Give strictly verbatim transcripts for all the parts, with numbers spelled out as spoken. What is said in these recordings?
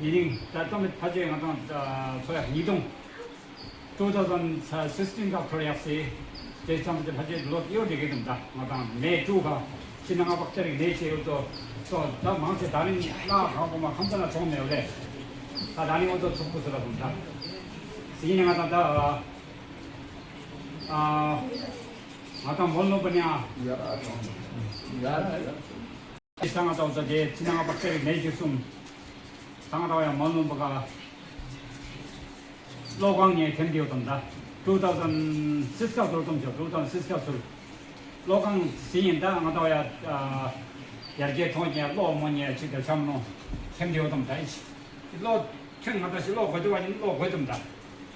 ཡིན་རིང་ད་ལྟ་མི་ཕལ་ཆེར་ང་དང་ཚོ་ཡག་ཉིས་སྟོང་two thousand sixteen་ཁ་ཐོར་ཡག་སི་དེ་ཙམ་དེ་ཕལ་ཆེར་ལོ་ཡོད་འགྲིག་གི་འདུག་ད་ང་དང་མེ་ཊུ་ཁ་ཕྱི་ནང་ང་པག་ཅ་རིག་ནས་བྱས་ཡོད་དོ། སོ་ད་མང་ཆེ་ད་རིང་ལ་གང་གོ་མ་ཁམས་ཚ་ན་ཚོང་མེད་རེད། ད་ད་རིང་འོ་ཚོ་ཚོགས་པོ་སུ་ལ་སོང་ད་ཟིན་ནས་ང་དང་ད་ཨ་ང་དང་མོལ་ནོ་པ་ནི་ཨ། ཡ་ཡ་ཡ། ས་ང་ཏོག་ཙ་དེ་ཕྱི་ནང་པག་ཅ་རིག་ནས་ཀྱི་གསུམ། ས་ང་ཏོག་ཡང་མ་ལུང་པ་ག་གློག་ཁང་ངས་ཐེམ་དེའུ་དམ་ད། two thousand six་ཀ་ཚོར་དམ་ཆོག two thousand six་ཀ་ཚོར། གློག་ཁང་ཟིན་ཡིན་ད་ང་ཏོག་ཡ། ཡར་རྒྱས་ཐོང་ཉེ་གློག་མོ་ཉེ་ཅིག་ད་ཆམ་ནོ། ཐེམ་དེའུ་དམ་ད་ཨིས། གློག་ཁྱོད་ང་ཏོག་ཞིག་གློག་གོ་དེ་བ་ཉིན་གློག་གོ་དམ་ད།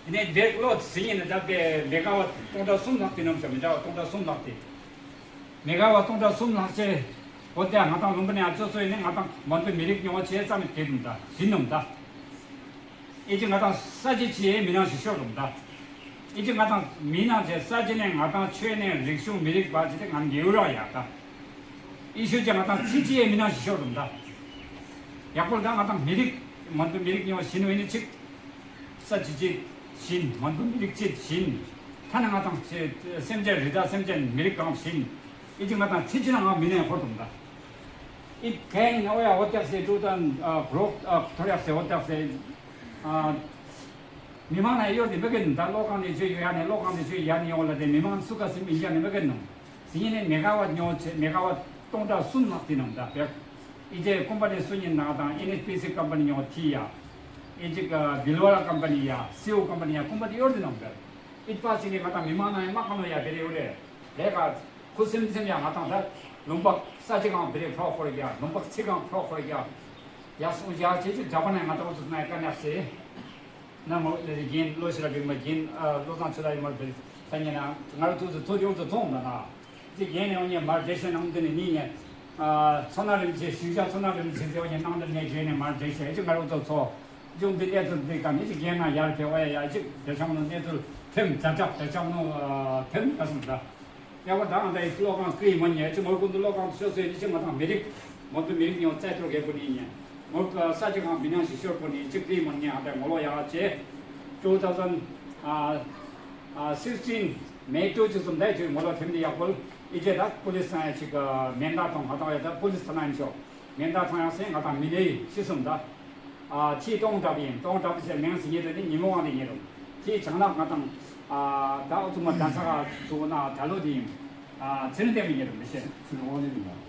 ཡིན་ནས་དེ་གློག་ཟིན་ཡིན་ད་དཔེ་མེ་ག་བ་སྟོང་ཕྲག་གསུམ་ལྷག་དེ་ནམ་ཞོ་མི་འདྲ་བ་སྟོང་ཕྲག་གསུམ་ལྷག་དེ། མེ་ག་བ་སྟོང་ཕྲག་གསུམ་ལྷག་ཆེ། འོ་དེ་ང་དང་ལུང་པ་ནས་ཨ་ཅོ་ཚོ་ཡིན་ནས་ང་དང་མ་འདོད་མི་རིགས་ཉོ་བ་ཆེ་ཙམ་དེ་དུམ་ད་ཟིན་ནམ་ད། ཨེ་ཅི་ང་དང་ས་ཅི་ཆེ་མི་ནང་ཞིག་ཤོར་དུམ་ད། ཨེ་ཅི་ང་དང་མི་ནང་ཆེ་ས་ཅི་ནས་ང་དང་ཆོས་ནས་རིག་གཞུང་མི་རིགས་བ་ཅི་དེ་ང་ཉེའུ་རག་ཡག་ད། ཨེ་ཤོད་ཅེ་ང་དང་ཚི་ཅི་མི་ནང་ཞིག་ཤོར་དུམ་ད། ཡག་པོ་ད་ང་དང་མི་རིགས་མ་འདོད་མི་རིགས་ཉོ་བ་ཤི་ནུ་ཡིན་ནི་ཅིག་ས་ཅི་ཅི་བཞིན་མ་འདུ་མི་རིགས་ཅི་བཞིན། ཐ་ན་ང་དང་ཆེ་སེམས་ཅན་རི་དྭགས་སེམས་ཅན་མི་རིགས་གང་བཞིན། ཨི་ཅི་ང་དང་ཚི་ཅི་ན་ང་མི་ནས་འཁོར་དུམ་ད། ཨི་གན་ཨོ་ཡ་ཨོ་ཏྱག་སེ་ཀྲུ་ཏན་གྲོག་ཐོར་ཡག་སེ་ཨོ་ཏྱག་སེ། མི་མང་ན་གཡོར་དེ་མི་གན་ད་གློག་ཁང་ནས་ཆོས་ཡོད་ཡ་ནས་གློག་ཁང་ནས་ཆོས་ཡ་ནས་ཡོང་ལ་དེ་མི་མང་སུ་ག་སེམས་ཨིན་ཡ་ནས་མི་གན་ནོ། ཟིན་ནས་མེ་ག་བ་ཉོ་ཆེ་མེ་ག་བ་སྟོང་ཕྲག་གསུམ་ལྷག་དེ་ནང་ད་བེག་ཨི་ཅེ་ཀོམ་པ་ནི་སུ་ཉིན་ནང་དང་ཨེན་ཨེཆ་པི་སི་ཀམ་པ་ནི་ཉོ་ཐི་ཡ། ཨི་ཅིག་བིལ་ཝ་ར་ཀམ་པ་ནི་ཡ་སིའུ་ཀམ་པ་ནི་ཡ་ཀོམ་པ་ནི་ཡོར་དེ་ནང་བེག་ཨི་པ་ཅི་ནི་ང་དང་མི་མང་ན་ཡ་མ་ཁ་ནོ་ཡ་བེ་རེ་ཡོ་རེ། ལས་ཀ་ཁུ་སིམ་སིམ་ཡ་ང་དང་ད་ལུང་པ་ས་ཅི་གང་བེ་རེ་ཕྲོ་ཁོར་ཡ་ལུང་པ་ཚི་གང་ཕྲོ་ཁོར་ཡ། ཡ་སུ་ཡ་ཅེ་ཅི་ཇ་པ་ནི་ང་དང་འུ་ཚུ་ན་ཡ་ཀ་ནག་སེ། ན་མོ་ལེ་རྒན་བློ་ཤེས་རབ་པའི་མ་རྒན་བློ་བཟང་ཆོས་ལ་ཡི་མར་བེལ་ས་ཉེ་ན་ང་ར་ཐུག་ཚོ་ཐོ་ཡོང་ཚོ་ཐོང་ད་ན། ཅིག་ཡན་ནས་འོ་ཉེ་མར་བྲེ་ཤེ་ནང་དེ་ནས་ནི་ཉེ། ཚོ་ན་རིམ་ཆེ་ཞིང་ཆ་ཚོ་ན་རིམ་ཆེ་ཟེ་འོ་ཉེ་ནང་དེ་ནས་བྲེ་ནས་མར་བྲེ་ཤེ་ཅིག་ང་ར་ཚོ་ཚོ། ཅུང་དེ་གནས་ཚུལ་འདི་ག་ནི་ཅིག་ཡན་ན་ཡར་ཕེ་འོ་ཡ་ཡ་ཅིག་བྲེ་ཤང་ནང་གནས་ཚུལ་ཐེམ་ཛ་དྲག་བྲེ་ཤང་ནང་ཐེམ་ག་སོང་ད། ཡ་བ་དང་ད་ཡི་གློག་ཁང་ཀི་མོ་ཉེ་ཅི་མོ་ཀུན་ཏུ་གློག་ཁང་ཤོ་སོའི་ནི་ཅི་མ་དང་མི་རིགས་མོ་ཏུ་མི་རིགས་ཉོ་བཙལ་ཐུར་གེ་པུ་ནི་ཉེ་མོ་ས་ཅི་ཁང་མི་ཉང་ཞིག་ཤོར་པུ་ནི་ཅི་ཀི་མོ་ཉེ་ཨ་ད་ངོ་ལོ་ཡ་ཅེ། two thousand sixteen May two ཅི་ཙམ་ད་ཅི་ངོ་ལོ་ཐེམ་ནི་ཡག་པོ་ཨི་ཅེ་ད་པུ་ལི་སི་ཡ་ཅིག་མེན་ད་དང་ང་དང་ཡ་ད་པུ་ལི་སི་ཐ་ན་ཡིན་ཤོག་མེ་མདའ་ཐང་ཡང་སེང་ང་དང་མི་ནེ་ཤི་སོང་ད། ཨ་ཁྱི་སྟོང་དྲག་ཡིན་སྟོང་དྲག་པོ་ཟེར་མིང་ཟིན་ཉེ་རེད་དེ་ཉི་མོ་དབང་དེ་ཉེ་རུ། ཁྱི་བྱང་ནག་ང་དང་ཨ་ད་ཨུ་ཚུགས་མ་གདན་ས་ག་ཚུགས་ན་ད་ལོ་དེ་ཡིན། ཨ་ཚེ་རིང་བསྟན་པའི་ཉེ་རུ་མི་ཤེས།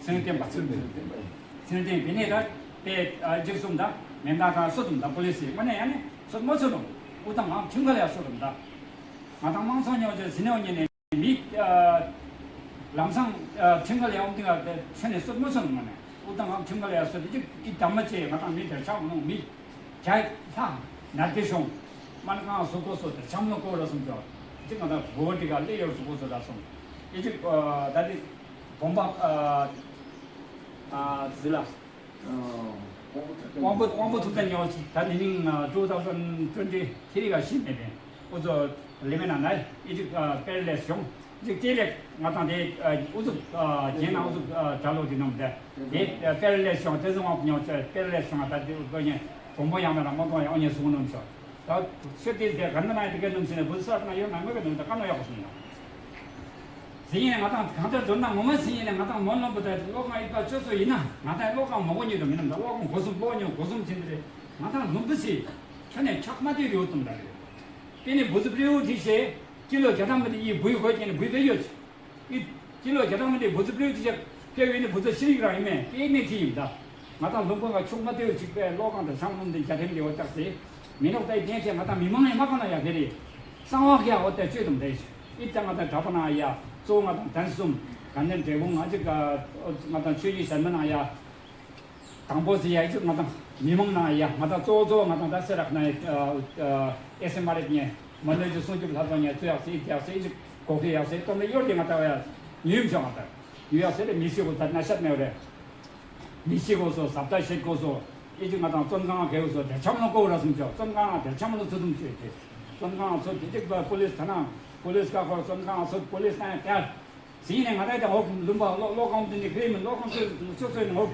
ཚེ་རིང་བསྟན་པ་ཚེ་རིང་བསྟན་པ་ཚེ་རིང་བསྟན་པའི་ནེ་ད་པེ་ཨ་འཇིགས་གསུམ་ད་མེ་མདའ་གང་སོ་དུམ་ད་པོ་ལི་སི་མ་ནེ་ཡ་ནེ་སོ་མ་སོ་དུམ་ཨུ་ད་ང་ཁྱིམ་ག་ལ་ཡ་སོ་དུམ་ད། ང་དང་དམངས་སོ་ཉོ་ཅེ་ཟིན་ནེ་ཉེ་ནེ། མི། ལམ་སང་ཁྲིམས་འགལ་ཡང་དེ་ག་ཚེ་ནས་སོད་མ་སོན་མ་ནས་ཨུ་དང་ང་ཁྲིམས་འགལ་ཡང་སོད་དེ་ཅིག་ཨི་དམ་མ་ཅེ་ང་དང་མི་དེར་ཆགས་མ་ནོ་མི། བརྒྱ་ལྷག་ནར་དེ་ཤོང་། མ་ན་གང་སོ་གོ་སོ་དེར་ཆགས་མ་ནོ་གོ་ར་སོང་ཅོག་ཅིག་ང་དང་གོ་དེ་ག་ལེ་ཡོར་སོ་གོ་སོ་ར་སོང་། ཨི་ཅིག་ད་དེ་བོམ་པ་ཟི་ལ། དབང་པོ་དབང་པོ་ཐུབ་བསྟན་ཉོ་ཆེ་ད་ནི་ནིང་two thousand twenty ཁྱེད་རིག་ག་ཤི་མེད་པས་ཨུ་ཚོ་ལེ་མེ་ན་ན་ཨི་ཅིག་པེར་ལེ་སི་ཤོང་ཅིག་ཏེ་ལེ་ང་དང་དེ་ཨུ་ཚུགས་རྒྱན་ན་ཨུ་ཚུགས་གྲྭ་ལོ་དེ་ནང་དེ་དེ་པེར་ལེ་སི་ཤོང་ཏེ་ཚོ་དབང་པོ་ཉོ་ཆེ་པེར་ལེ་སི་ཤོང་ད་དེ་ཨུ་ཚོ་ཉེ་བོང་པོ་ཡང་མེད་ན་མ་གཏོང་ཡང་ཨོ་ཉེ་སུ་ནོམ་ཤོག་ད་ཤོད་དེ་དེ་ག་ན་ན་དེ་ག་ནོམ་ཤེ་ན་བུ་ས་ན་ཡོད་ན་མེད་ག་ནོམ་ད་ག་ནོ་ཡག་པོ་སོང་ཡོད། ཟིན་ཡིན་ང་དང་གང་ལྟར་མདོར་ན་ངོ་མ་ཟིན་ཡིན་ང་དང་མོ་ལོན་པོ་དང་གློག་ཁང་ཡིག་པ་ཆོས་སོ་ཡིན་ན་ང་དང་གློག་ཁང་མོ་གོ་ཉིད་དུ་མི་ནམ་ད་གློག་ཁང་སྒོ་གསུམ་གློག་ཉོ་སྒོ་གསུམ་ཕྱིན་ཏེ་རེད། ང་དང་ལུང་པ་སི་ཁྱོད་ནས་ཆག་མ་དེ་རེའུ་དུམ་ད་རེད། དེ་ནས་བུ་ཚུ་པྲེའུ་དེ་ཤེ་ཀི་ལོ་བརྒྱ་ཐམ་པ་དེ་ཡིས་བུའི་གོས་ཀྱི་ནས་བུའི་བེ་ཡོད་ཅི། ཀི་ལོ་བརྒྱ་ཐམ་པ་དེ་བུ་ཚུ་པྲེའུ་དེ་ཤེ་ཕེ་ཡོད་ནས་བུ་ཚུ་ཤི་རིག་རང་ཡིན་མེད་དེ་ནས་ཁྲི་ཡིན་ད། ང་དང་ལུང་པ་ང་ཆུང་མ་དེ་ཡོད་ཅིག་པས་གློག་ཁང་དང་ཤང་ལུང་དེ་རྒྱ་ཐེམ་དེ་འོ་ཅག་སི་མི་ནོག་ད་ཡི་དེན་ཆེ་ང་དང་མི་མང་ཡང་མ་གང་ན་ཡ་དེ་རེད། གསང་བ་ག་ཡ་འོ་ད་ཆོས་དུམ་དེ་ཤེ། ཨི་ད་ང་དང་གྲྭ་པ་ནང་ཡ་གཙོ་བོ་ང་དང་གདན་གསུམ་དགའ་ལྡན་འབྲས་སྤུངས་ང་ཅིག་ང་དང་ཆོས་ཀྱི་ཞལ་མ་ནང་ཡ། དང་པོ་ཟེར་ཡ་ཨི་ཅིག་ང་དང་མི་མང་ནང་ཡ་ང་དང་གཙོ་བོ་གཙོ་བོ་ང་དང་ད་སེ་རག་ན་ཡ་ཨེ་སེ་མ་རེད་ཉེ་མ་ནོ་ཅི་སུང་ཅིག་ལྷ་ཚོ་ཉེ་ཚོ་ཡག་སེ་ཨི་ཡག་སེ་ཨི་ཅིག་གོ་ཁེ་ཡག་སེ་སྟོན་ལ་གཡོར་དེ་ང་དང་ཡ་ཉུལ་བྱུང་ང་དང་ཉུལ་ཡག་སེ་ལ་མི་ཤི་གོ་ད་ན་ཤད་མེད་རེད། མི་ཤི་གོ་སོ་ཟབ་ད་ཤེད་གོ་སོ་ཨི་ཅིག་ང་དང་བཙོན་ཁང་གེའུ་སོ་དེ་ཆམ་ལོ་གོ་ར་སུང་ཅོག་བཙོན་ཁང་དེ་ཆམ་ལོ་ཚུ་དུམ་ཅོས་ཏེ་བཙོན་ཁང་ཚོ་དེ་ཅིག་པ་པོ་ལིས་ཐ་ན་པོ་ལིས་ཀ་ཁོར་བཙོན་ཁང་ཚོ་པོ་ལིས་ན་ཡ་དེར། ཟིན་ནས་ང་རང་ཀྱང་འོག་ལུང་པ་གློག་གློག་ཁང་དེ་འདྲའི་ཁེ་མི་གློག་ཁང་ཚོས་ཚོས་ཚོས་ནས་འོག་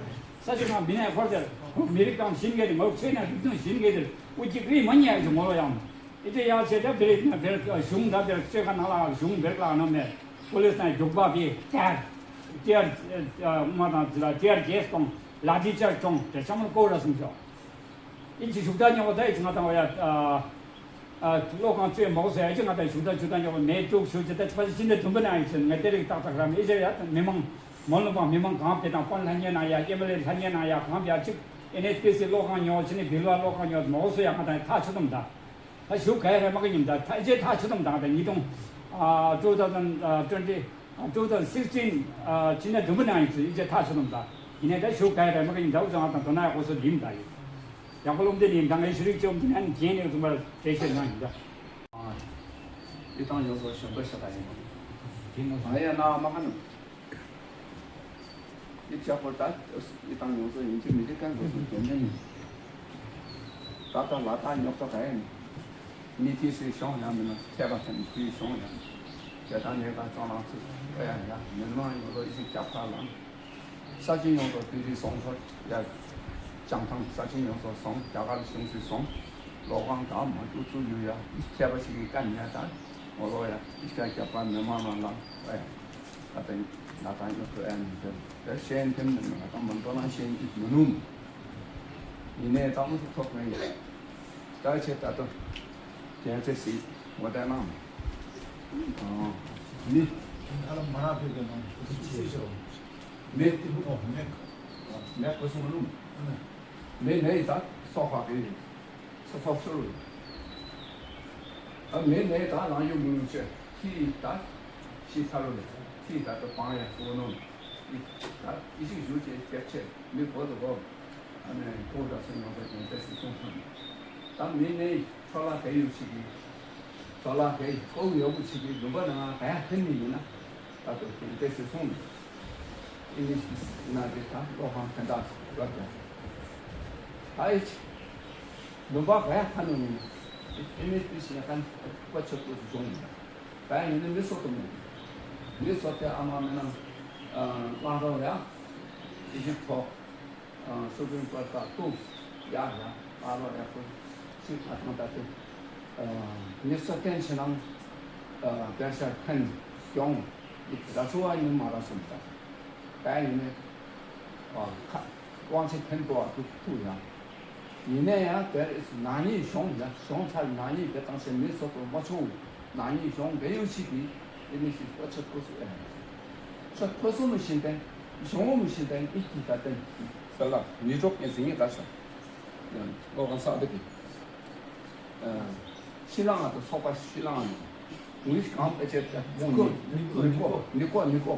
ས་ཆ་ཁང་མི་ནས་འཁོར་དེར་ མི་རིགས་དང་ཞིང་གི་རིགས་མོ་ཆེ་ན་རིགས་དང་ཞིང་གི་རིགས་དབུ་གཅིག་རིགས་མ་ཉལ་ཞིག་ངོ་ལོ་ཡང་། ཨི་ཅེ་ཡང་ཆེ་ད་བེར་ན་བེར་གཞུང་ད་བེར་ཆེ་ག་ན་ལ་གཞུང་བེར་ལ་ན་མེ་པོ་ལིས་ན་རྒྱུག་པ་བི་ཏེར་ཏེར་མ་དང་ལ་ཏེར་རྒྱས་གཏོང་ལ་ཏི་ཅར་གྱོང་དེ་ཆ་མོ་ཀོ་ར་སུམ་ཅོ། ཨི་ཅེ་ཞུག་ད་ཉོ་ད་ཨི་ཅེ་ང་དང་བ་ཡ། ཨ་བློ་གང་བཅོས་མོག་ཟེར་ཡ་ཅིག་ང་དང་ཞུ་དག་ཞུ་དག་ཉོག་མེད་དཀྲུག་ཞུ་ཅི་ད་ཕ་ཅི་ཅི་འདྲ་དུམ་བུ་ན་ཡོད་ཚེ་ང་དེ་རིགས་ཏག་ཏག་ར་མི་ཟེར་ཡ་མི་མང་མོ་ལུང་པ་མི་མང་གང་བེ་དང་ཀོན་ལྷ་ཉེ་ན་ཡ་ཀེ་མ་ལེ་ལྷ་ཉེ་ན་ཡ་གང་བྱ་ཅིག་ཨེན་ཨེཆ་པི་སི་བློ་གང་ཉོག་ཅི་ནི་བིལ་བ་བློ་གང་ཉོག་མོག་ཟེར་ཡ་ང་དང་ཐག་ཆོད་དུམ་ད་ད་ཞུ་ག་ཡ་རེ་མ་གི་ཉིམ་ད་ད་ཨི་ཅེ་ཐག་ཆོད་དུམ་ད་ད་ཉིས་སྟོང་two thousand twenty two thousand sixteen ཅི་ནས་དུམ་བུ་ན་ཡོད་ཚེ་ཨི་ཅེ་ཐག་ཆོད་དུམ་ད་ཡིན་ནས་ད་ཞུ་ག་ཡ་རེ་མ་གི་ཉིམ་ད་འུ་ཚོ་ང་དང་དོ་ན་ཡ་ཁོ་སོ་ལིམ་ད་ཡོད། ཡག་པོ་སློབ་འདི་ནི་མདང་ངའི་ཤུ་རིག་ཅོམ་འདི་ནན་གྱེན་ནས་ཚུམ་པར་གྲས་ཤེར་ན་ཡིན་ད། ཨི་ཏང་ཡོངས་སུ་གཞོན་པ་ཤ་སྟག་ཡིན་ནོ། དེ་ནོ་ང་ཡ་ན་མ་ཁ་ནོ། ཨི་ཅག་པོ་ད་ཨི་ཏང་ཡོངས་སུ་ཡིན་གྱི་མི་དེ་ཀན་གོ་སུ་རྒྱུན་ལྡན་ཡིན། ད་ལྟ་ལ་དྭགས་རྙོག་དྲ་ག་ཡ་ནི། མི་དེ་སུའི་གཞུང་ཡང་མིན་ན་མཁས་པ་ཐམས་ཅད་ཀྱི་གཞུང་ཡང་མིན། དེ་དག་ནས་ད་གཙང་ལང་ཚུ་ཨེ་ཡ་ཡ་མི་མང་ཡོངས་སུ་ཨི་ཅིག་རྒྱབ་ཁ་ལང་། ས་ཆེན་ཡོངས་སུ་བོད་རིགས་སོང་ཚོ་ཡ། བྱང་ཐང་ས་ཆེན་ཡོངས་སུ་སོང་རྒྱ་གར་གཞུང་སྲིད་སོང་། ལོ་གང་གང་མ་བཅུ་བཙུགས་ཡོད་ཡ་མཁས་པ་ཞིག་གིས་བཀའ་ཉར་དང་ངོ་ལོ་ཡ་ཨི་ཤ་རྒྱབ་པ་མི་མང་ལ་ལ་ཨེ་ད་ལྟ་ང་དང་ཡོད་དོ་ཨེ་མི་འདུག་དེ་ཤེས་མཁན་མི་འདུག་ང་དང་མི་འདུག་ལ་ཤེས་ཀྱི་མི་ནུམ། ཡིན་ནའི་ད་མུ་སུ་ཐོབ་མཁན་ཡིན། ད་ཆེ་ད་ལྟ་རྒྱལ་ཚེ་སྲིད་ངོ་དེ་ནང་མི་ཨ་ལ་མ་ར་ཕེབས་པའི་ནང་སུ་སུ་ཤོར། མེ་ཏི་བུ་ཨོ་མེ་མེ་གོ་སུ་མ་ལུམ། མེ་མེ་ཡི་ད་སོག་པ་གི་སོ་སོག་ཤོར། ཨ་མེ་མེ་ད་ལང་ཡུ་མུ་ཡུ་ཆེ་ཁི་ད་ཤི་ཚ་རུ་ལེ་ཁི་ད་ད་པང་ཡ་སོ་ནོ། ད་ཨི་ཤི་ཞུ་ཆེ་སྐྱབས་ཆེ་མི་གོ་ད་གོ། ཨ་ནེ་ཁོ་ད་སོ་ཡོང་ས་ཅན་ཏེ་སི་སོང་ས་ནི། ད་མེ་མེ་ཡི་ཆོ་ལ་ག་ཡུ་ཆི་གི། ཆོ་ལ་ག་ཡི་ཀོ་ཡོ་བུ་ཆི་གི་ལུམ་པ་ན་ང་ག་ཡ་ཐེན་ནི་ཡིན་ན། ད་དུ་ཀེང་ཏེ་སི་སོང་ནས། ཨི་ནི་སི་ན་རེ་ད་ལོ་ཧང་ཐན་ད་རབ་ཀྱང་། ད་ཨི་ཆི། ལུམ་པ་ག་ཡ་ཐ་ནོ་ཡིན་ན། ཨི་ནི་སི་ཤི་ཡ་ཁན་པ་ཆོ་ཏུ་སུ་སོང་ནས། ག་ཡ་ཡིན་ན་མི་སོ་ཏུ་མོ། མི་སོ་ཏེ་ཨ་མ་མེ་ན། ལང་རོ་ཡ། ཨི་ཞིབ་ཐོ། སུ་པྲིམ་ཀོར་ཊ་ཏུ་ཡ་ཡ་ཨ་ལོ་ཡ་ཁོ་ཅི་ཁ་ཐང་ད་ཏེ་མི་སོ་ཏན་ཆེ་ནང་བེར་ཤ་ཐན་སྐྱོང་ད་ཚོ་བ་ཡིན་མ་ར་སོང་ད་ད་ཡིན་ནས་ཁ་དབང་ཆེ་ཐན་ཏོ་བ་ཏུ་ཏུ་ཡ་ཡིན་ནས་ཡ་དེར་ནག་ཉེས་གཞུང་ཡ་གཞུང་ཚར་ནག་ཉེས་དེ་དང་ཞེ་མི་སོ་ཏུ་མ་ཆུང་ནག་ཉེས་གཞུང་འབེ་ཡུ་ཆི་གི་ཨི་མི་ཞིག་ཏོ་ཆ་ཏུ་སུ་ཨེ་ཆ་ཏུ་སུ་མི་ཤེས་ཏེ་གཞུང་མི་ཤེས་ཏེ་ཨི་ཀི་ད་ཏེ། ས་ལ་ཉི་གྲོགས་ངན་ཟིན་ཡིན་ད་ས། ལོ་གང་ས་དེ་གི། ཤི་ལང་ང་དང་ཚོགས་པ་ཤི་ལང་ང་ནི། ངུས་གང་པེ་ཆེ་ཏེ་མོ་ཉི་ཉི་ཀོ་ཉི་ཀོ་ཉི་ཀོ།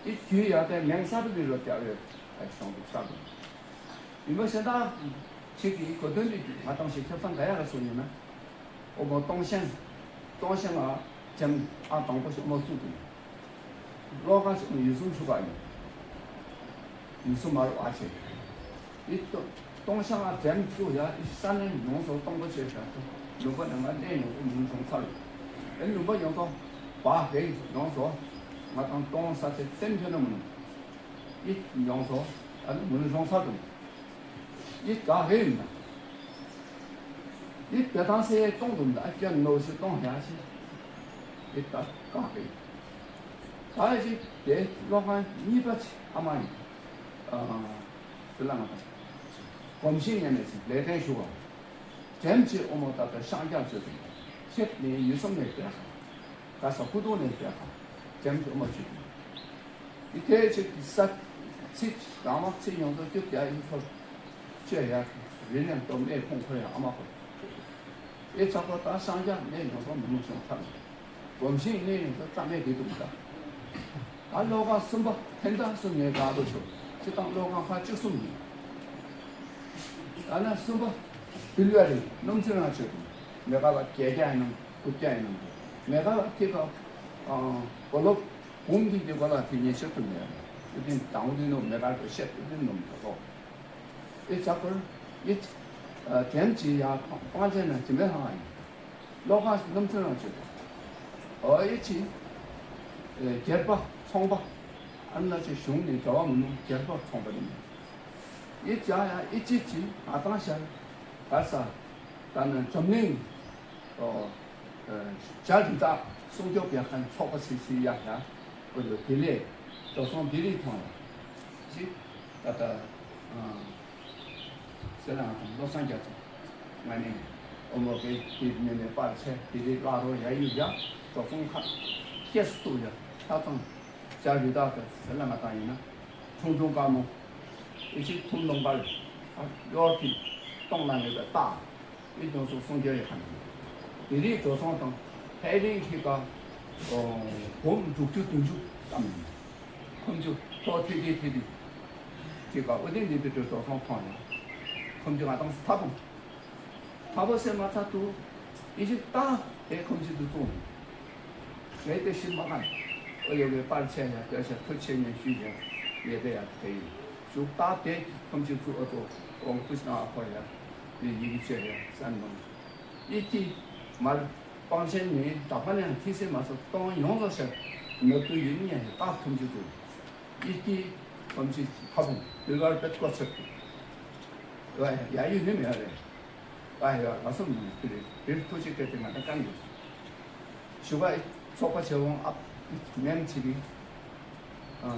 ཨི་རྒྱུ་ཡ་ཏེ་མེང་ས་དེ་གི་རོ་ཀྱ་རེ་ཨ་ཤོང་དུ་ས་དུ། ཡིན་པ་ཤེས་ད། ཁྱེད་ཀྱི་གོ་དོན་འདི་ང་དང་ཞིག་ཁྱབ་ཚང་ག་ཡ་ར་སོ་ཡིན་ན། ཨོ་མོ་སྟོང་ཤན། སྟོང་ཤན་ལ་ཅན་ཨ་དང་པོ་ཞིག་མོ་བཙུགས་དུས། བློ་ཁ་ཞིག་ནི་ཡུལ་གསུམ་ཞུ་བ་ཡིན། ཡུལ་གསུམ་མ་རུ་ཨ་ཆེ། ཡིད་དུ་སྟོང་ཤན་ལ་ཅན་བཙུགས་ཡ་ཡི་ས་གནས་ཡོངས་སུ་སྟོང་པོ་ཆེ་ཤ་ལུང་པ་ནས་ང་གནས་ཡོངས་སུ་མུན་བྱུང་ཚར། ཨེ་ལུང་པ་ཡོངས་སུ་བ་ཧེ་ཡོངས་སུ་ང་དང་སྟོང་ས་ཆེ་བསྟན་ཐོན་ན་མུན། ཡིད་ཡོངས་སུ་ཨ་ནི་མུན་བྱུང་ཚར་དུ། ཡིད་ག་ཧེ་ཡིན་ན། ཡིད་དེ་དང་སེ་སྟོང་དུ་མདའ་སྐྱོན་ནོ་ཞིག་གཏོང་ཡ་ཞིག་ཡིད་ད་བཀག་གི། ད་ཞིག་དེ་བློ་ཁང་གཉིས་པ་ཆེ་ཨ་མ་ཡིན། ཨ་སི་ལ་ང་དང་། གོམས་གཤིས་ངན་ནས་ཞིག་ལས་དོན་ཞུ་བ། དྲན་གྱི་ཨོ་མོ་ད་ལྟ་ཤང་རྒྱག་བྱོས་དང་། ཁྱེད་ནི་ཡུལ་གསུམ་ནས་བསྡད་ཁ། ག་ས་ཁུ་ཏོ་ནས་བསྡད་ཁ། དྲན་གྱི་ཨོ་མོ་བྱོས་དང་། ཡི་དེའི་ཆེད་ཀྱི་ས། ཚིག་རང་དབང་ཚིག་ཡོངས་རྫོགས་བཅུ་བརྒྱ་ཡིན་ཚོར། བཅོས་ཡག་རི་ནས་སྟོབས་མེད་ཁོང་ཁོ་ཡང་ཨ་མ་ཁོ། ཨེ་ཆག་པ་དང་ཤང་རྒྱག་མེད་ཡོངས་རྫོགས་མི་མང་ཤོང་ཚར། གོམས་གཤིས་གནས་ཡོངས་རྫོགས་རྩ་མེད་དེ་འདུག་ད། ད་བློ་ཁ་གསུམ་པ་ཐེན་ཐང་གསུམ་ནས་དགའ་པོ་ཆོག་སྤྱི་བཏང་བློ་ཁ་ཁ་བཅུ་གསུམ་ཡིན། ད་ནི་གསུམ་པ་བིལ་བ་རེད་སྣུམ་ཚོན་རང་ཆོད་དང་མེ་ཁ་ལ་བརྒྱད་བརྒྱ་ཡིན་ནམ་དགུ་བརྒྱ་ཡིན་ནམ་མེ་ཁ་ལ་ཐིག་ཁ་གོ་ལོག་གུང་གི་འདི་གོ་ལ་དེ་ཉེ་ཆར་དུ་མེད་ཡ་དེ་དང་དེ་ནོ་མེ་ཁ་དུ་བཤད་དེ་དེ་ནོ་མེ་ཁ་ལོག་ཨེ་ཆག་པར་ཨེ་དྲན་གྱི་ཡ་སྤང་བྱས་ན་ཇི་མེད་ལྷང་ཡིན། བློ་ཁ་སྣུམ་ཚོན་རང་ཆོད། ཨོ་ཨེ་ཆི། སྒེར་པ་ཚོང་པ། ཨ་ན་ཆེ་གཞུང་ནས་འབྲེལ་བ་མི་ནུ་སྒེར་པ་ཚོང་པ་ནི། ཨི་ཅག་ཡ་ཨི་ཅི་ཅི་ང་ཏང་ཤར་ག་ས་ད་ནི་འཛམ་གླིང་ཨོ་བྱ་རི་དྭགས་སྲུང་སྐྱོབ་ཡག་མཁན་ཚོགས་པ་ཆེ་ཆེ་ཡག་ཡག་ཨོ་ལོ་དེ་ལས་འགྲོ་སོང་དེ་རིགས་ཐོང་ཡ་ཅི་ད་ད་ཨ་སེ་ལ་ང་ཏང་བློ་བཟང་རྒྱ་མཚོ་ང་ནི་ཨོ་མོ་གེ་དེ་ནས་ནས་པར་ཆས་དེ་རིགས་བརླག་རོགས་ཡ་ཡུ་ཡ་འགྲོ་སོང་ཁ་སྐྱེས་སུ་གཏུག་ཡ་ད་ཚང་བྱ་རི་དྭགས་ད་སེ་ལ་ང་ཏང་ཡིན་ན། ཁྲུང་ཁྲུང་དཀར་མོ། ཨི་ཆི་ཐུང་ལོང་པར། ཨ་གཡོར་ཐིག་སྟོང་ལ་ངེས་པའི་རྟགས། ཨི་ཉོ་སོགས་སྲུང་སྐྱོབ་ཡོད་ཁ་ནས། དེ་རིགས་འགྲོ་སོང་དང་ཧེ་རིགས་ཐིག་ག་འབུམ་དྲུག་ཅུ་བདུན་ཅུ་ཙམ་ཡིན། ཁུམ་ཆུ་ཐོག་ཐིག་ཐིག་ཐིག་ཐིག་ཐིག་ག་ཨོ་དེ་འདི་འདི་འགྲོ་སོང་ཐོང་ཡང་། ཁུམ་ཆུ་ང་དང་སུ་ཐ་བུང་། ཐ་བོ་སེ་མ་ཚ་ཏུ། ཨི་ཞིག་ཏ་དེ་ཁོམ་ཆི་ཏུ་ཙུང་། རེད་དེ་ཤི་མ་ཁན། ཨོ་ཡོ་གེ་པར་ཆེ་ཡ་དེ་ཤ་ཐུ་ཆེ་ཉན་ཤུ་ཡ། ཡེ་དེ་ཡ་དེ་ཡིན། ཞུག་ཏ་དེ་ཁོམ་ཆི་ཙུ་ཨོ་ཏོ་ཨོང་ཁུ་ཤ་ཨ་ཁོ་ཡ། ཡེ་ཡི་གེ་ཆེ་ཡ་སན་མང་། ཨི་ཏི་མར་པང་ཆེན་ནི་ད་པ་ནང་ཐི་སེ་མ་སོ་ཏོང་ཡོང་ཟོ་ཤ། ནོ་ཏུ་ཡིན་ཉན་ཡ་ཏ་ཁོམ་ཆི་ཙུ། ཨི་ཀི་ཁོམ་ཆི་ཁ་བུང་དུས་གར་པེ་ཀོ་ཆོད་ཀི། ཡ་ཡ་ཡུ་ནི་མེ་རེ། ཨ་ཡ་ལ་སོ་མི་ནི་ཀི་རེ་རེ་ཐུ་ཅི་ཀེ་ཏེ་ང་ད་ཀན་ཡོད། ཞུ་བ་ཚོགས་པ་ཆེ་བོང་ཨབ་མེམ་ཆི་ཀི།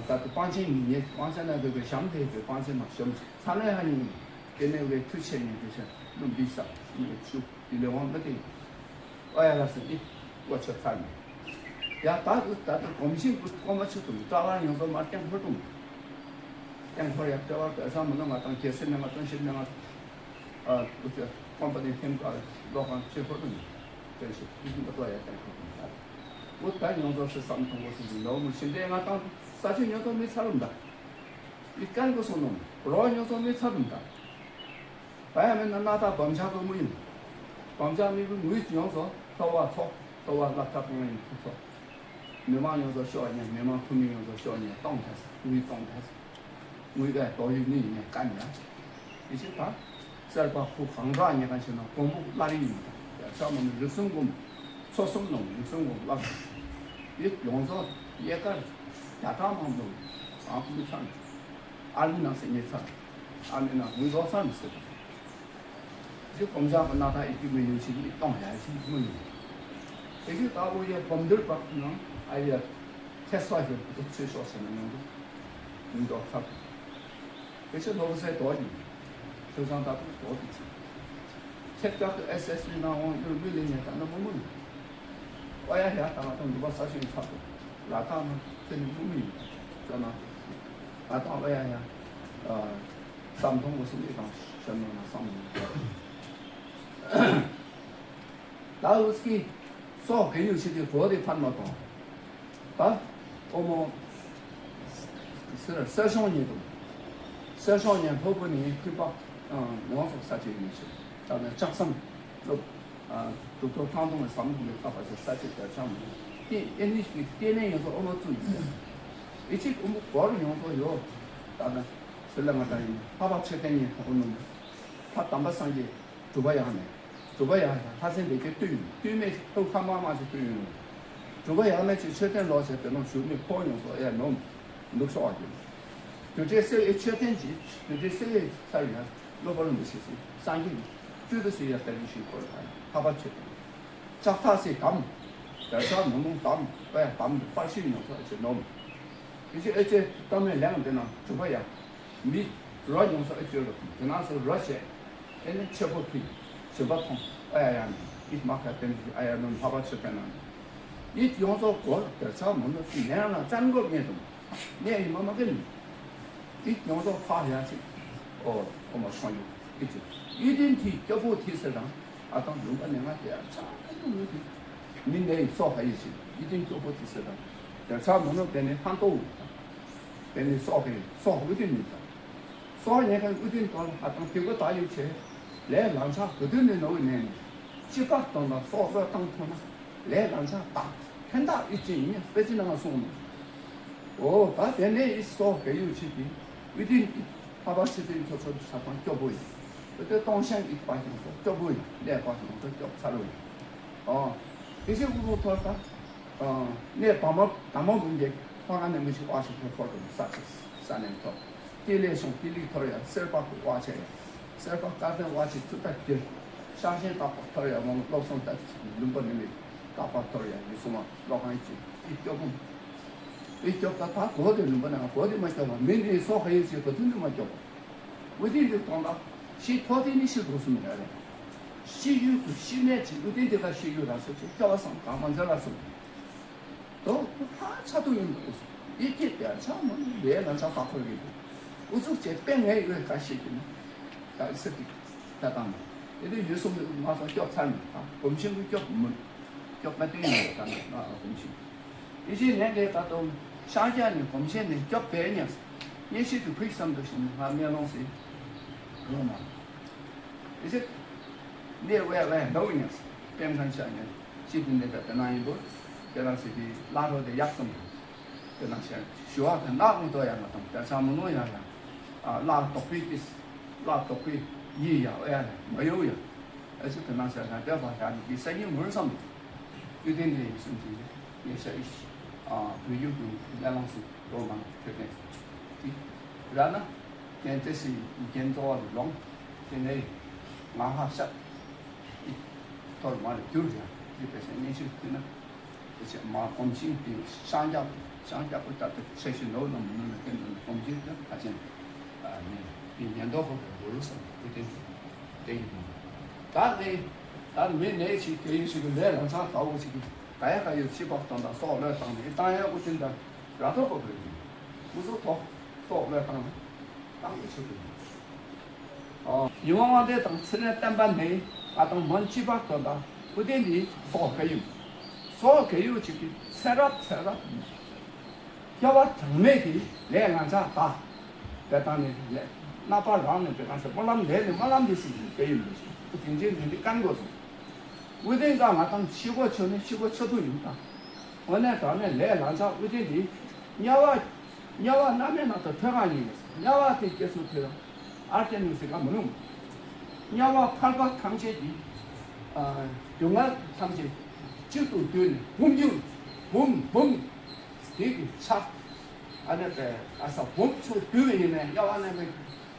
ད་དུ་པང་ཆེན་ཉིན་ཉེ་པང་ཆེན་ན་དུ་གི་ཞམ་དེ་དུ་པང་ཆེན་མ་ཞོམ་ཚ་ནའི་ཧ་ནི་ཀེ་ནེ་ཝེ་ཐུ་ཆེ་ཉིན་དུ་ཆེ་ལུམ་བི་ས་ནི་ཆུ། དེ་ལས་དབང་མི་བཏིང་། ཨོ་ཡ་ལ་སེ་ནི་ཀོ་ཆོད་ཚར་ནས། ཡ་ད་དུ་ད་དུ་གོམ་ཤིང་གུ་ཀོ་མ་ཆུ་དུ་ཀ་བ་ཡོང་ཚོ་མ་ཀྱང་ཧོ་དུ། ཀྱང་ཧོ་ཡ་ཀ་བ་ཀ་ས་མ་ནོ་ང་དང་ཁྱེད་སེ་ནི་ང་དང་ཤིབ་ནི་ང་། ཨ་དུ་ཚེ་ཀོམ་པ་ནི་ཐེམ་ཀ་ལོ་གང་ཆེ་ཧོ་དུ། ཀྱང་ཤིབ་དུ་ཀ་བ་ཡ་ཀྱང་ཧོ་དུ། འོ་ད་ཡོང་ཚོ་སེ་བསམ་ཐོང་གོ་སེ་ནོ་མུ་ཤིན་ཏེ་ང་དང་ས་ཆུ་ཉོ་ཚོ་མི་ཚར་རུམ་ད། ཡི་ཀན་གོ་སོ་ནོ་རོ་ཉོ་ཚོ་མི་ཚར་རུམ་ད། ད་ཡང་མིན་ན་སྣ་ཐག་བམ་ཆག་གི་དངུལ་ཡིན། བམ་ཆག་མི་གི་དངུལ་ཡོངས་སུ་ཐོ་བ་ཚོགས་ཐོ་བ་སློབ་གྲྭ་གང་ཡིན་ཚུགས་ཚོགས། མི་མང་ཡོངས་སུ་ཤོག་ཉེ་མི་མང་འཐུས་མི་ཡོངས་སུ་ཤོག་ཉེ་གཏོང་ཐལ། དངུལ་གཏོང་ཐལ། དངུལ་བས་དོ་ཡུལ་ནི་ཡིན་ནས་དཀའ་ཉག་ཡིན་ཞེས་དང་། གསར་པ་ཁུ་གང་དྲག་ཉེ་གང་ཞིག་ན་གོང་བུ་སླར་ཡིན་མི་དང་རྒྱ་ཆ་མ་ནི་རིགས་གསུམ་སྒོམ། ཚོ་གསུམ་ནང་རིགས་གསུམ་སྒོམ་བླ་གསུམ། ཡིད་ཡོངས་སུ་ཡེ་ཀར་བརྒྱ་ཕྲག་མང་པོ་ཨང་ཀུ་ཚང་། ཨ་ལི་ནང་སེ་ཉེ་ཚ། ཨ་མེ་ན་མི་རོ་ས་མི་སྲིད། ཞེས་གོམ་བྱ་གི་སྣ་ཐག་ཨི་ཀི་མི་ཡོད་ཕྱིན་མི་གཏོང་ཡ་ཞིག་མི་ཡོད། དེ་ཞིག་ལྟ་བུ་ཡ་བམ་འདིར་བབ་ནང་ཨ་ཡ་ཚེ་སོ་ཞིག་ཏུ་ཚེ་ཤོག་ཟེར་ན་ཡོང་དུ་མི་འདོག་ཚར། དེ་ཕྱིར་ལོ་གསལ་དོ་ཡིན། ཆོས་བཟང་ལྟ་བུ་དོ་དུ་ཚིག་ཁྱེད་ཅག་གི་ཨེས་ཨེས་བི་ནང་འོང་ཡུལ་མི་ལེན་ཡ་ད་ན་མི་མི་ཡོད། ཨོ་ཡ་ཡ་ད་ང་ད་འདུག་པ་ས་ཞིང་ཚར་དུ་ལ་དྭགས་ན་དེ་ནི་མི་མི་ཡོད། ཅོ་ན་ང་ད་ཨོ་ཡ་ཡ། བསམ་མཐོང་གོ་སེ་འདི་དང་ཞབས་ནང་ན་བསམ་མི་འདུག་ད་འུ་ཚོ་གི་སོག་གི་ཡུལ་ཞིག་གི་གོ་དེ་ཕར་མ་གཏོང་། ད་ཨོ་མོ་སེར་སེར་ཤོང་ཉེ་དུ་སེར་ཤོང་ཉེ་ཕོ་བུ་ནི་ཁུ་པ་ཡོངས་སུ་ས་ཆའི་ཡུལ་ཞིག་ད་ནི་ལྕགས་ཟམ་སློབ་དུག་ཐོག་ཐང་སྟོང་བའི་ཟམ་དུ་ལས་ཁ་པ་ཞིག་ས་ཆའི་དར་ཆ་མོ་ཏི་ཨེ་ནི་ཞིག་ལྟེ་གནས་ཡོངས་སུ་ཨོ་མོ་བཙུགས་ཡིན། ཨི་ཆིག་ཨོ་མོ་སྒོར་ཡོངས་སུ་ཡོད། ད་ནི་སེ་ལ་ང་ད་ཡིན་ལྷ་བབས་མཆོད་རྟེན་ཉེ་ཕོ་བུ་ནུ་མོ་ད་དམ་པ་སངས་རྒྱས། གྲུབ་པ་ཡག་ནས། གྲུབ་པ་ཡག་ཡང་ལྷ་སྲིན་ལས་ཀྱི་བཏུལ་ཡིན། བཏུལ་མེད་ཅིག་ཐུགས་ཁ་མ་མ་ཅིག་བཏུལ་ཡིན་ནོ། གྲུབ་པ་ཡག་མེད་ཅིག་མཆོད་རྟེན་ལོག་བྱས་དེ་ནང་བཞུགས་མི་ཕོ་ཡོངས་སུ་ཨེ་ནོམ། འདུག་སོགས་ཡིན། དུ་དྲེ་སེ་བའི་མཆོད་རྟེན་གྱི་དུ་དྲེ་སེ་བའི་ཚར་ཡང་བློ་བར་མི་ཤེས་སི་སངས་རྒྱས་ཀྱི་བཅུད་དུ་སི་ཡ་ལྟ་བུ་ཞིག་གོ་ལ་ལྷ་པ་མཆོད་རྟེན། ལྕགས་ཐག་སི་དམ། དར་ཤ་མོ་མོ་དམ་པའི་དམ་དུ་པར་ཤིང་ཡོངས་སུ་ཨེ་ཅེ་ནོམ། དེ་ཅི་ཨེ་ཅེ་གཏམ་མེད་ལན་འདི་ན་གྲུབ་པ་ཡག་མི་རོ་ཉུང་ས་ཨེ་ཅེ་རོ་དེ་ན་སོ་རོ་བྱས། ཨེ་ནི་ཆེ་པོ་ཕི་ཞིམ་པ་ཐོང་ཨ་ཡ་ཡ་ནི་ཨིད་མ་ཁ་ཏེན་ཨ་ཡ་ནི་ལྷ་པ་ཆོས་ཐན་ན་ཨིད་ཡོངས་སོ་གོར་དེར་ཆ་མོ་ནོ་ནན་ན་ཙན་གོ་ངེ་དུ་ནས་ཨི་མ་མ་ཀེ་ནི་ཨིད་ཡོངས་སོ་ཕ་ཡ་ཅིག་ཨོ་ཨོ་མ་ཆོང་ཡུ་ཨིད་ཅིག་ཨིད་ཏིན་ཐི་སྐྱོ་པོ་ཐི་སེ་རང་ཨ་དང་ལུང་པ་ནས་ང་དེ་ཡ་ཆ་ཏུ་མི་ཐི་མི་ནས་ཨི་སོ་ཧ་ཡི་ཅིག་ཨིད་ཏིན་སྐྱོ་པོ་ཐི་སེ་རང་དེར་ཆ་མོ་ནོ་དེ་ནི་ཧན་ཏོ་དེ་ནི་སོ་ཧ་ཡི་སོ་ཧ་ཨིད་ཏིན་ནི་ད། སོགས་ཉེན་ཁ་ཨུ་ཏིན་ཏོ་ལ་ཧ་ཏང་ཕི་གོ་ད་ཡུག་ཆེ། ལས་ལང་ཆ་གུ་དུ་ནི་ནོ་བི་ནས་ནི། ཅི་པ་དང་ལ་སོགས་སོགས་བཏང་ཐོང་ན། ལས་ལང་ཆ་དག་ཕན་བདག་ཨི་ཅི་ཉེ་དཔེ་ཅི་ནང་སོང་ནི། འོ་ད་དེ་ནས་ཨི་སོགས་གེ་ཡུག་ཆེ་གི་ཨུ་ཏིན་ཨི་ཧ་པ་ཆེ་ཏིན་ཚོ་ཚོ་ས་ཐང་སྐྱོ་པོ་ཡིན། ཨུ་ཏེ་སྟོང་ཤང་ཨི་པ་ཞིང་སོགས་སྐྱོ་པོ་ཡིན་ལས་པ་ཞིང་སོགས་སྐྱོ་ཚ་རུ་ཡིན། ཨོ་དེ་ཤེ་ཀུ་རུ་ཐོར་ད། ནས་བ་མ་ད་མ་བུན་གེ་ཧ་ག་ནས་མི་ཤི་ཨ་ཤི་ཐོ་ཁོར་དུ་ས་ཆེ་ས་ནས་ཐོ། ལྟེ་ལས་བྱུང་ལྟེ་ལུགས་ཐོར་ཡ། གསེར་པ་ཁུ་དབང་ཆེ་ཡ། གསེར་པ་སྐལ་ལྡན་དབང་ཆེ་ཚུལ་ལྟར་གྱུར། ཤ་ཞེན་རྟག་པར་ཐོར་ཡ། མོ་བློ་བཟང་ལྟ་ལུམ་པ་ནི་མི་རྟག་པར་ཐོར་ཡ། ཡུལ་སྲུང་མ་བློ་གང་ཅི་ཨི་སྐྱོབ་བུ། ཨི་སྐྱོབ་ད་ད་གོ་དེ་ལུམ་པ་ན་གོ་དེ་མ་སྐྱོབ་པ་མི་ནི་སོ་ཧ་ཡི་ཅི་གོ་དུ་ནི་མ་སྐྱོབ་པ། འུ་དེ་འདི་གཏོང་ད་ཤི་ཐོ་དེ་ནི་ཤི་དགོས་སུ་མི་ར་རེད། ཤི་ཡུལ་དུ་ཤི་མེད་ཅི་འུ་དེ་འདི་ག་ཤི་ཡུལ་ར་སོ་ཅི་སྐྱོ་བ་སང་གང་མ་འཛེར་ལ་སོ། དོ་ཁོ་ཧ་ཆ་ཐུག་ཡིན་པ་རེད། ཡིད་ཀྱི་དལ་ཆ་མ་ལས་ལ་ཆ་ཁ་ཁོར་གི་འདུག་ཨུ་ཚུགས་བྱས་པས་ངའི་འོས་ཁ་ཤེས་ཀྱི་ནི། ད་སེ་ཏིག་ད་བཏང་ནས་དེ་དུས་ཡུལ་སྲུང་གི་ང་ཚོ་སྐྱོབ་ཚར་ནས་ད་གོམ་ཤིང་གི་སྐྱོབ་མི་སྐྱོབ་མ་བསྟན་ཡིན་པ་ད་ནས་ང་གོམ་ཤིང་ཡེ་ཤེས་ནས་ལས་ད་དུང་ཤང་རྒྱ་ནས་གོམ་ཤིང་ནས་སྐྱོབ་པའི་ཉག་ངེས་ཤེས་དུ་ཕུགས་བསམ་དུ་ཞིང་ང་མེ་ལོང་ཟེར་རོ་མ། ཨེ་ཅེ། གནས་དབེ་དབེ་འདྲ་བོ་ཡིན། དཔེ་མཚོན་ཆ་ནས་ཅི་དེ་འདྲ་དེ་ན་ཡིན་པོ། དེ་རང་ཟེར་དེ་བླ་རོ་དེ་ཡག་སོང་། དེ་ན་ཞེ་ཞུ་བ་དེ་ནག་མི་ཏོ་ཡང་ང་དང་དེ་ཚང་མི་ནོ་ཡང་ཡང་། བླ་དོག་པའི་ཏིས། བླ་དོག་པའི་ཡི་ཡ་ཨོ་ཡ་ལ་མ་ཡོ་ཡ། ཨེ་ཅེ་དེ་ན་ཞེ་ཞེ་དེ་བ་ཡ་ནི་དེ་སེ་ཉིན་མུར་སོང་། དུས་དེ་འདྲ་ཡིན་སོང་དུས་ངས་ཤ་ཡི་བོད་ཡུལ་དུ་མེ་ལོང་སུ་རོ་མང་ཐེབས་ཏེ། དེ་ར་ན། ཏན་ཏན་སི་རྒྱན་གཙོ་བོ་ལོང་། དེ་ནས་ང་ཧ་ཤག་ཨི་ཐོར་མ་རེ་རྒྱུར་ཡང་ཅི་ཕལ་ཆེར་གནས་ཤིག་ཐུག་ན། དེ་ཆེ་མ་གོམ་ཤིང་དེ་ཤང་རྒྱབ་ཤང་རྒྱབ་པོ་ལྟར་དུ་ཆེ་ཞིང་ནོར་ལ་མི་ནོར་ལ་ཏན་ཏན་གོམ་ཤིང་དེ་ཕལ་ཆེར་ནས་དེ་ཉེན་རྟོག་གོ་བོ་རུ་སོང་དེ་ཏན་དེ་ཡིན་ནོ། ད་ནས་ད་མི་ནས་ཅིག་དེ་ཡིན་ཞིག་ལས་ལ་ཚང་ལྟ་བོ་ཞིག་ག་ཡ་ག་ཡོད་ཤི་བག་དང་ད་སོགས་ལས་དང་ནས་བཏང་ཡ་ཨུ་ཏིན་ད། ར་ཐོག་གོ་བོད་ཀྱི་སྐུ་གཟུགས་ཐོག་སོགས་ལས་བཏང་ནས་བཏང་ནས་ཆུ་བོ། ཉི་མ་དབང་ལྡན་དང་ཚེ་རིང་བསྟན་པ་ནི་ང་དང་མོན་གཅིག་པར་དོན་དག་ཨུ་ཏན་འདི་སོགས་ག་ཡུམ། སོགས་ག་ཡུམ་གཅིག་གི་ཚེ་རབས་ཚེ་རབས། སྐྱེ་བ་གྲངས་མེད་ཀྱི་ལས་ང་ཚ་ད། དེ་དང་ནི་ལས་རྣམ་པ་རང་ནས་དེ་གང་ཟེར་སྨོན་ལམ་ལས་ནི་སྨོན་ལམ་འདི་ཞིག་ག་ཡུམ་འདི་ཞིག་ཨུ་ཏན་ཅན་འདི་འདི་བཀན་དགོས་སོང་། ཨུ་ཏན་ཀ་ང་དང་ཤི་གོ་ཆོ་ནི་ཤི་གོ་ཆོ་ཐུ་ཡུམ་དང་། འོ་ནས་དྲང་ནས་ལས་ལ་ཚ་ཨུ་ཏན་འདི་དམྱལ་བ། དམྱལ་བ་རྣམ་སྨིན་ནང་དུ་ཐོས་གང་ཡིན། དམྱལ་བ་དེ་སྐྱེ་སོང་ཐོས་རང་ཨར་ཅན་ནུ་ཟེར་ག་མི་རུང་། དམྱལ་བ་ཕལ་པ་ཐམས་ཅད་ཀྱི་སྡུག་བསྔལ་ཐམས་ཅད་གཅིག་ཏུ་བསྡུས་ནས་བུམ་འགྱུར་བུམ་བུམ་དེ་གི་ཆ་ཨ་ནི་པའི་ཨ་ས་བུམ་ཚུ་བསྡུས་ཡིན་ནས་དམྱལ་བ་རྣམ་སྨིན་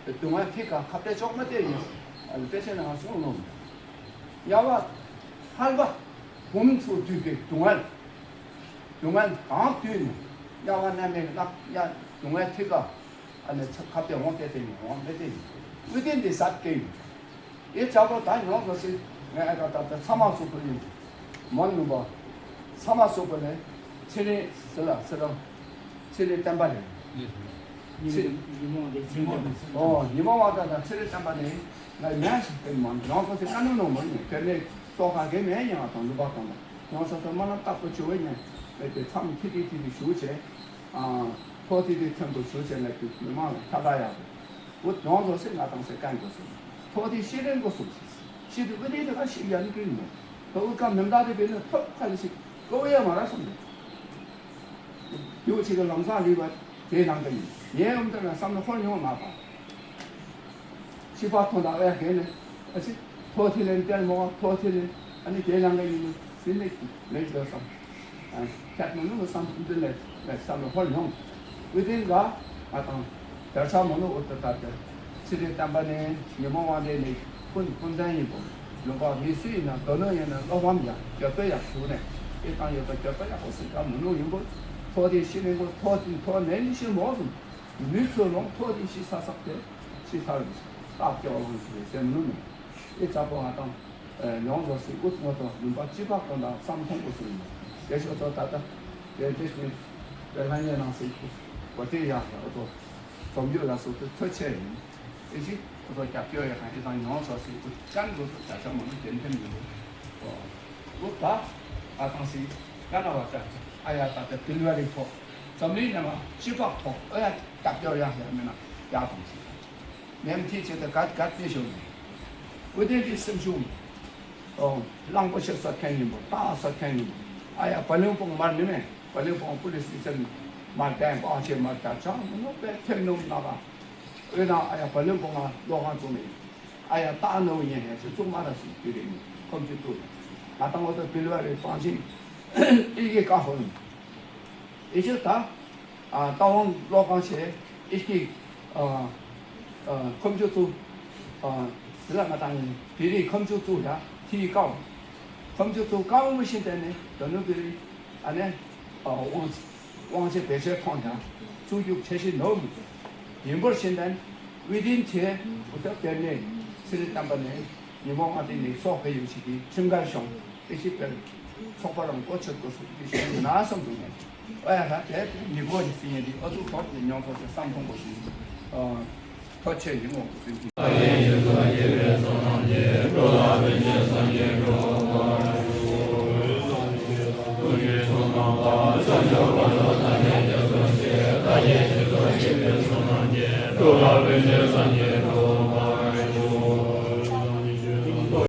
སྡུག་བསྔལ་ཐིག་ག་ཁ་གཏད་གཅོག་མ་གཏད་ཡིན། ཨ་ནི་དཔེ་ཆ་ནང་གསུངས་ནོ། དམྱལ་བ་ཕལ་པ་བུམ་ཚུ་བསྡུས་པའི་སྡུག་བསྔལ། སྡུག་བསྔལ་གང་བསྡུས་ནས་དམྱལ་བ་རྣམ་སྨིན་ལ་དམྱལ་སྡུག་བསྔལ་ཐིག་ག་ཨ་ནི་ཚ་ཁ་གཏད་འོང་གཏད་དེ་ཡིན་འོང་མེད་དེ་ཡིན། ཨུ་ཏན་འདི་ཟབ་སྐྱེ་ཡིན། ཨེ་ཅག་པོ་ད་ཡོང་བཟོ་སྲིད། ངས་ཨ་ད་ད་ད་ཚ་མ་སུ་པོ་ཡིན། མོ་ནུ་བ། ཚ་མ་སུ་པོ་ནས་ཚེ་རིང་ཟེར་ལ་ཟེར་ལ། ཚེ་རིང་བསྟན་པ་རེད། ཚེ་ཉི་མ་དེ་ཚེ་ཉི་མ་དེ་ཚེ་ཨོ་ཉི་མ་བ་ད་ད་ཚེ་རིང་བསྟན་པ་ནས་ང་མེད་ཞིག་དེ་མ་ཡོང་བཟོ་སྲིད་ཀ་ནུ་ནོ་མོ་ཡིན་དེ་ནས་ལྟོ་ག་གེ་མེད་ཡང་དང་ལུ་བ་དང་ཡོང་ས་ཚོ་མ་ན་རྟག་པོ་བྱུ་བ་ཉན་མེད་དེ་མཚམས་ཐི་ཐི་ཐི་ཐི་ཞུ་བྱས། ཨ་ཐོ་ཐི་ཐི་ཐོན་པོ་ཞུ་བྱས་ལ་དུ་མི་མང་ལ་ཁ་ད་ཡག་པོ། འོ་དོན་བཟོ་སེ་ང་དང་སེ་ཀན་གོ་སོ། ཐོ་དེ་ཤི་རན་གོ་སོ། ཤི་དུ་བི་དེ་དེ་ཁ་ཤི་ཡ་ནི་ཀིན་མོ། ཐོ་འུ་ཀ་མེམ་ད་དེ་བེ་ནི་ཐོབ་ཁ་ལི་ཤི་ཀོ་ཡ་མ་ར་སོང་། དེ་འུ་ཆི་ག་ལམ་སང་ལི་བ་དེ་ནང་ག་ཡིན། ངའི་འུམ་ད་ན་བསམ་ན་ཧོར་ཡོང་མ་པ། ཤི་པ་ཐོན་ད་ཨེ་གེ་ནི། ཨ་ཅི། ཐོ་ཐི་ལེན་ཏེར་མོ་ཐོ་ཐི་ལེན། ཨ་ནི་དེ་ནང་ག་ཡིན་ནི་སི་ནི་ལེགས་འགྲོ་སོང་། ཁྱད་མི་ནུ་བསམ་འདི་ལས་ལས་བསམ་ལ་ཧོལ་མྱོང་། ཨུ་ཏིན་ག་ང་དང་དར་ས་མོ་ནུ་འུ་ཏུ་ཏར་ཏེ་ཚེ་རིང་བསྟན་པ་ནས་ཉི་མ་དབང་ལྡན་ནས་ཀུན་ཀུན་ལྡན་ཡིན་པོ་ལུང་པ་མི་སུ་ཡིན་ན་དོ་ནུ་ཡིན་ན་བློ་ཕམ་ཡང་འགྱོད་པ་ཡང་ཞུགས་ནས་ཨི་དང་ཡོད་པ་འགྱོད་པ་ཡག་པོ་སྲིད་ག་མི་ནུ་ཡིན་པོ་ཐོ་དེ་ཤི་ནས་གོ་ཐོ་དེ་ཐོ་ནས་ནི་ཤི་མོ་སོང་། མི་ཚོ་ལོང་ཐོ་དེ་ཤི་ས་སག་དེ་ཤི་ས་རུ་ཤི་སྟག་སྐྱེ་བ་ལོང་ཤི་བའི་སེམས་ནུ་མེད། ཨི་ཙག་པོ་ང་དང་། ཡོངས་རྫོགས་སྲིད་དབུ་ཐོག་ཏུ་ལུང་པ་སྤྱི་པ་ཀུན་དང་བསམ་མཐོང་དགོས་སུ་ཡིན། དེ་ཞོ་ཚོ་ད་ལྟ་དེ་དེ་བཞིན་དེ་ལྷ་གཉན་ནང་སྲིད་གོ་དེ་ཡག་ཡག་ཚོ་འཛོམས་རྒྱུ་ལ་སོགས་དུ་ཐོས་ཆེ་ཡིན། དེ་བཞིན་ཁོ་ཚོ་རྒྱབ་སྐྱོར་ཡག་གང་ཨི་དང་ཡོངས་རྫོགས་སྲིད་དབུ་ཀན་དགོས་སུ་བརྒྱ་ཆ་མ་ནུ་རྒྱན་ཐེམ་ཡིན། འོ་ད་ཨ་ཐང་སྲིད་ཀ་ན་བ་ད་ཨ་ཡ་ད་ལྟ་དིལ་བ་རིག་ཐོག་འཛམ་གླིང་ནང་སྤྱི་པ་ཐོག་ཨ་ཡ་རྒྱབ་སྐྱོར་ཡག་ཡག་མིན་ན་ཡག་དང་སྲིད། ནེམ་ཐི་ཆེ་ཏེ་ག་ག་ཏེ་ཤོ་ནི། ཨུ་ཏེ་ཏི་སེམས་ཤུགས། ཨོ། གླང་པོ་ཆེ་སོ་ཁན་ཡིན་པོ་ཏ་སོ་ཁན་ཡིན་པོ། ཨ་ཡ་བ་ལུན་པོང་མར་ནི་མེ། བ་ལུན་པོང་པུ་ལི་སི་ཅན་མར་ཏན་པོ་ཨ་ཆེ་མར་ཏ་ཆ་མོ་ནོ་པེ་ཐེམ་ནོམ་ན་ག་ཨོ་ན་ཨ་ཡ་བ་ལུན་པོང་ང་ལོ་གང་ཙུ་མེ། ཨ་ཡ་ཏ་ནོ་ཉེ་ཧེ་ཆེ་ཙུ་མ་ར་སི་ཏི་རི་ཁོམ་ཅི་ཏུ། ང་ཏང་འོ་ཏོ་པི་ལི་བ་རི་པང་ཆེན། ཨི་གེ་ཀ་ཧོ་ནི། ཨི་ཆེ་ཏ། ཨ་ཏ་ཝང་ལོ་གང་ཆེ་ཨི་ཀི། ཨ་ཨ་ཁོམ་ཆུ་བཙུགས། ཨ་ཟི་ལ་མ་བཏང་ཡིན་བི་རི་ཁོམ་ཆུ་བཙུགས་ཡ་ཐི་ཡི་ཀའོ། ཁོམ་ཆུ་བཙུགས་ཀའོ་མི་ཤིན་ཏན་ནི་དོ་ནུ་བི་རི་ཨ་ནེ་ཨ་དབང་དབང་ཆེ་བེད་སྤྱོད་ཐོང་ཡ་བཙུགས་རྒྱུ་ཆེ་ཤི་ནོ་མི་དེ་ཡིན་པར་ཤིན་ཏན་ཝི་དིན་ཆེ་ཨུ་ཏ་དེ་ནས་སི་རི་བསྟན་པ་ནས། ཉི་མ་ལྔ་དེ་ནི་སྲོག་ཕེ་ཡོད་ཞིག་གིས་ཁྲིམས་འགལ་བྱུང་སྟེ་ཤི་པའི་ཚོགས་པ་རང་མགོ་ཆོད་དགོས་སུ་དེ་ཤི་ན་བསམ་འདུག་ནས། ཨ་ཡ་ད་དེ་མི་གོ་ཡི་སི་ཉེ་དེ་ཨ་ཚུགས་ཐོག་གི་མྱོང་ཚོར་དེ་བསམ་མཐོང་དགོས་ཞིག་ཨ་ཐོ་ཆེ་ཡིན་འོང་དུ་ཟིན་གྱི།